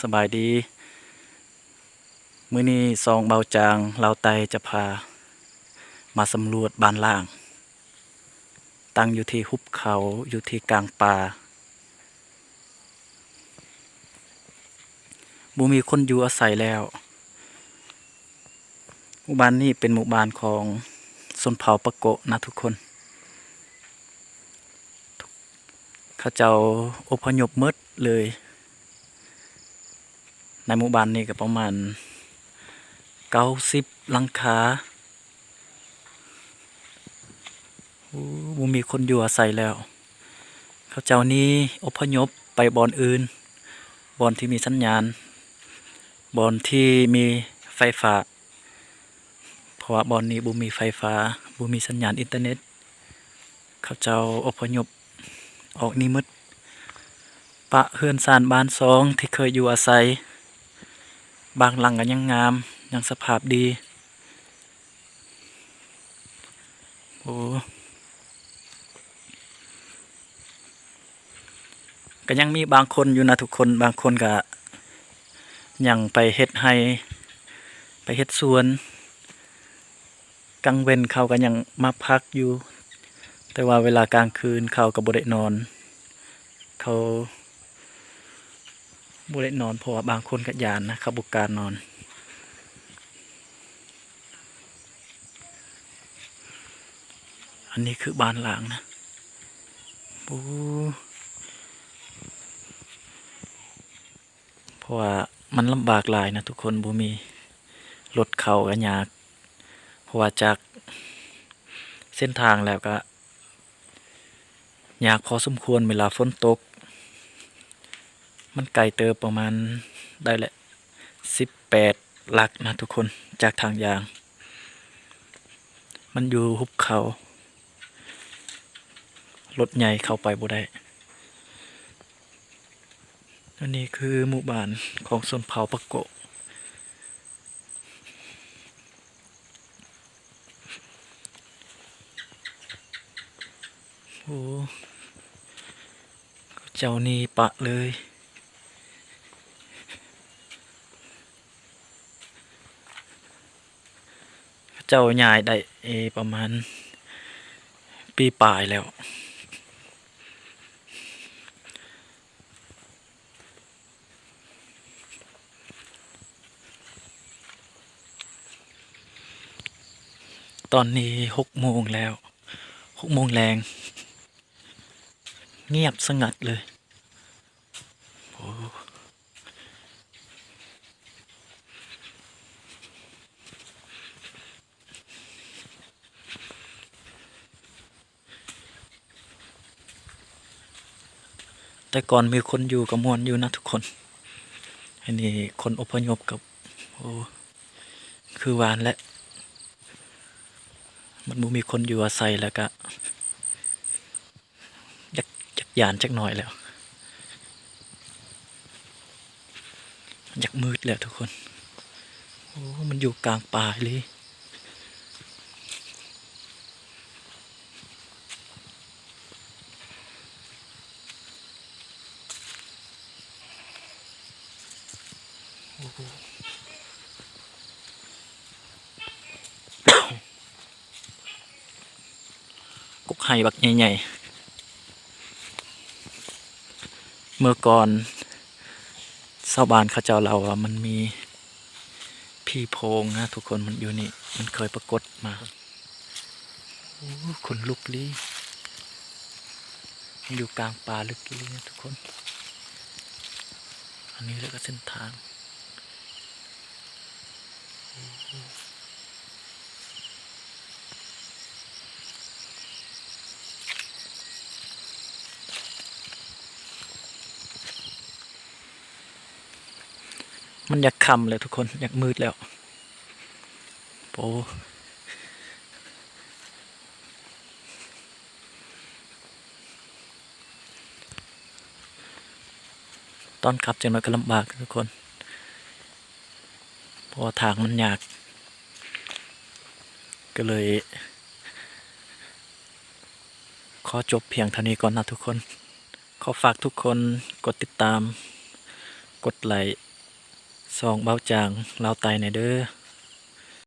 ສະບາຍດີ. ມື້ນີ້ຊ່ອງເບົາຈາງລາວໃຕ້ຈະພາມາສຳຫຼວດບ້ານລ້າງ, ຕັ້ງຢູ່ທີ່ຫຸບເຂົາ, ຢູ່ທີ່ກາງປ່າ, ບໍ່ມີຄົນຢູ່ອາໄສແລ້ວ. ໝູ່ບ້ານນີ້ເປັນໝູ່ບ້ານຂອງຊົນເຜົ່າປາໂກະນະທຸກຄົນ. ເຂົາເຈົ້າອົບພະຍົບໝົດເລີຍ. ໃນໝູ່ບ້ານນີ້ກໍປະມານເກົ້າສິບຫຼັງຄາ. ໂອ້ ບໍ່ມີຄົນຢູ່ອາໄສແລ້ວ. ເຂົາເຈົ້າໜີອົບພະຍົບໄປບ່ອນອື່ນ, ບ່ອນທີ່ມີສັນຍານ, ບ່ອນທີ່ມີໄຟຟ້າ. ເພາະວ່າບ່ອນນີ້ບໍ່ມີໄຟຟ້າ, ບໍ່ມີສັນຍານອິນເຕີເນັດ. ເຂົາເຈົ້າອົບພະຍົບອອກໜີໝົດ, ປະເຮືອນຊານບ້ານຊ່ອງທີ່ເຄີຍຢູ່ອາໄສ. ບາງຫຼັງກໍຍັງງາມ, ຍັງສະພາບດີ. ໂອ້ ກໍຍັງມີບາງຄົນຢູ່ນະທຸກຄົນ, ບາງຄົນກໍຍັງໄປເຮັດໄຮ່ ໄປເຮັດສວນ. ກາງເວັນເຂົາກໍຍັງມາພັກຢູ່, ແຕ່ວ່າເວລາກາງຄືນເຂົາກໍບໍ່ໄດ້ນອນ, ເຂົາບໍ່ໄດ້ນອນ ເພາະວ່າບາງຄົນກໍຢ້ານນະ, ເຂົາບໍ່ກ້ານອນ. ອັນນີ້ຄືບ້ານລ້າງນະ. ໂອ້ ເພາະວ່າມັນລຳບາກຫຼາຍນະທຸກຄົນ, ບໍ່ມີລົດເຂົ້າກໍຍາກ, ເພາະວ່າຈາກເສັ້ນທາງແລ້ວກໍຍາກພໍສົມຄວນເວລາຝົນຕົກ. ມັນໄກເຕີບ, ປະມານໄດ້ແຫຼະ ສິບແປດຫຼັກນະທຸກຄົນ, ຈາກທາງຍ່າງ. ມັນຢູ່ຫຸບເຂົາ, ລົດໃຫຍ່ເຂົ້າໄປບໍ່ໄດ້. ອັນນີ້ຄືໝູ່ບ້ານຂອງຊົນເຜົ່າປາໂກະ. ໂອ້ ເຂົາເຈົ້າໜີປະເລີຍ. ເຂົາເຈົ້າຍ້າຍໄດ້ ເອ ປະມານປີປາຍແລ້ວ. ຕອນນີ້ຫົກໂມງແລ້ວ, ຫົກໂມງແລງ. ງຽບສະຫງັດເລີຍ. ໂອ້ ແຕ່ກ່ອນມີຄົນຢູ່ກໍມ່ວນຢູ່ນະທຸກຄົນ. ອັນນີ້ຄົນອົບພະຍົບກັບ ໂອ້ ຄືວ່າຫັ້ນແຫຼະ, ມັນບໍ່ມີຄົນຢູ່ອາໄສແລ້ວກະ ຢາກ ຢາກຢ້ານຈັກໜ້ອຍແລ້ວ. ຢາກມືດແລ້ວທຸກຄົນ. ໂອ້ ມັນຢູ່ກາງປ່າອີ່ຫຼີ. ໂອ້ໂຫ ກົກໄຮ່ບັກໃຫຍ່ໆ. ເມື່ອກ່ອນຊາວບ້ານເຂົາເຈົ້າເລົ່າວ່າມັນມີຜີໂພງນະທຸກຄົນ, ມັນຢູ່ນີ້, ມັນເຄີຍປາກົດມາ. ໂອ້ ຂົນລຸກອີ່ຫຼີ, ມັນຢູ່ກາງປ່າເລິກອີ່ຫຼີນະທຸກຄົນ. ອັນນີ້ແຫຼະກໍເສັ້ນທາງ. ມັນຢາກຄ່ຳແລ້ວທຸກຄົນ, ຢາກມືດແລ້ວ. ໂອ້ ຕອນຂັບຈັກໜ້ອຍກໍລຳບາກທຸກຄົນ, ເພາະວ່າທາງມັນຍາກ, ກໍເລີຍຂໍຈົບພຽງເທົ່ານີ້ກ່ອນນະທຸກຄົນ. ຂໍຝາກທຸກຄົນກົດຕິດຕາມ, ກົດໄລ, ຊ່ອງເບົາຈາງລາວໃຕ້ແດ່ເດີ້.